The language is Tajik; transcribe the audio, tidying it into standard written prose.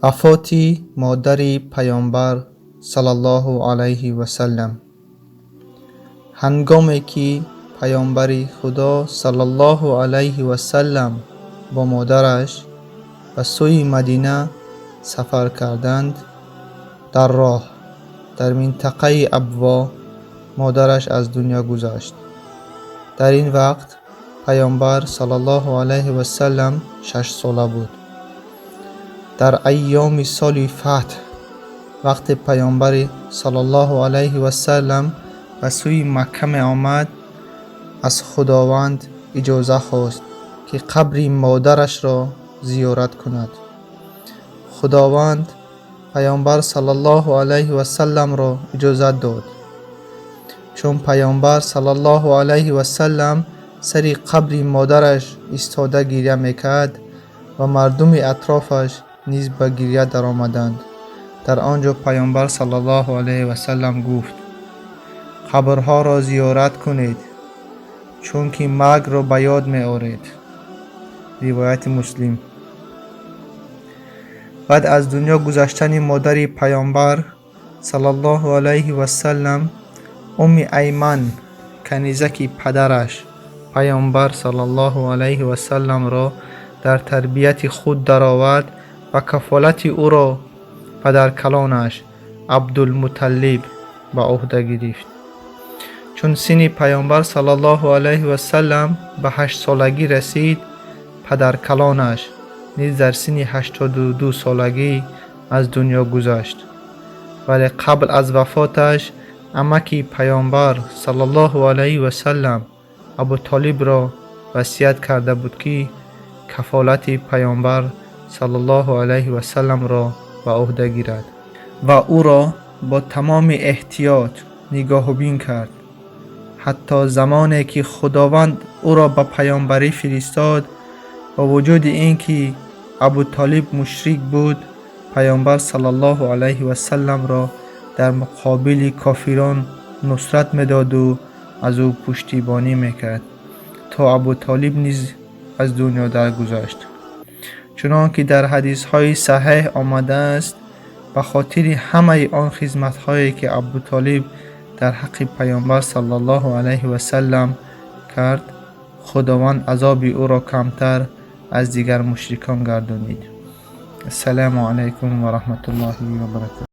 Вафоти модари Паёмбар саллаллоҳу алайҳи васаллам. Ҳангоме ки Паёмбари Худо саллаллоҳу алайҳи васаллам бо модараш ба сӯи Мадина сафар карданд, дар роҳ, дар минтақаи Абво, модараш аз дунё гузашт. Дар ин вақт Паёмбар саллаллоҳу алайҳи васаллам 6-сола буд. Дар айёми соли Фатҳ, вақте Паёмбари саллаллоҳу алайҳи васаллам ба сӯи Макка меомад, аз Худованд иҷоза хост, ки қабри модарашро зиёрат кунад. Худованд Паёмбар саллаллоҳу алайҳи васалламро иҷозат дод. Чун Паёмбар саллаллоҳу алайҳи васаллам сари қабри модараш истода гиря мекард ва мардуми атрофаш низ ба гиря даромаданд, дар он ҷо Паёмбар саллаллоҳу алайҳи васаллам гуфт: «Қабрҳоро зиёрат кунед, чунки маргро ба ёд меоред». Ривояти Муслим. Баъд аз дунё гузаштани модари Паёмбар саллаллоҳу алайҳи васаллам, Умми Айман, канизаки падараш, Паёмбар саллаллоҳу алайҳи васалламро дар тарбияти худ даровард ва кафолати ӯро падаркалонаш Абдулмуталлиб ба ӯҳда гирифт. Чун синни Паёмбар саллаллоҳу алайҳи васаллам ба 8-солагӣ расид, падаркалонаш низ дар синни 82-солагӣ аз дунё гузашт. Вале қабл аз вафоташ амаки Паёмбар саллаллоҳу алайҳи васаллам Абутолибро васият карда буд, ки кафолати Паёмбар саллаллоҳу алайҳи васалламро ба ӯҳда гирад ва ӯро бо тамоми эҳтиёт нигоҳубин кард. Ҳатто замоне ки Худованд ӯро ба паёмбарӣ фиристод, бо вуҷуди ин ки Абутолиб мушрик буд, Паёмбар саллаллоҳу алайҳи васалламро дар муқобили кофирон нусрат медоду аз ӯ пуштибонӣ мекард, то Абутолиб низ аз дунё даргузашт. Чунон ки дар ҳадисҳои саҳеҳ омадааст, ба хотири ҳамаи он хизматҳое, ки Абутолиб дар ҳаққи Паёмбар саллаллоҳу алайҳи васаллам кард, Худованд азоби ӯро камтар аз дигар мушрикон гардонид. Ассалому алайкум ва раҳматуллоҳи ва баракотуҳ.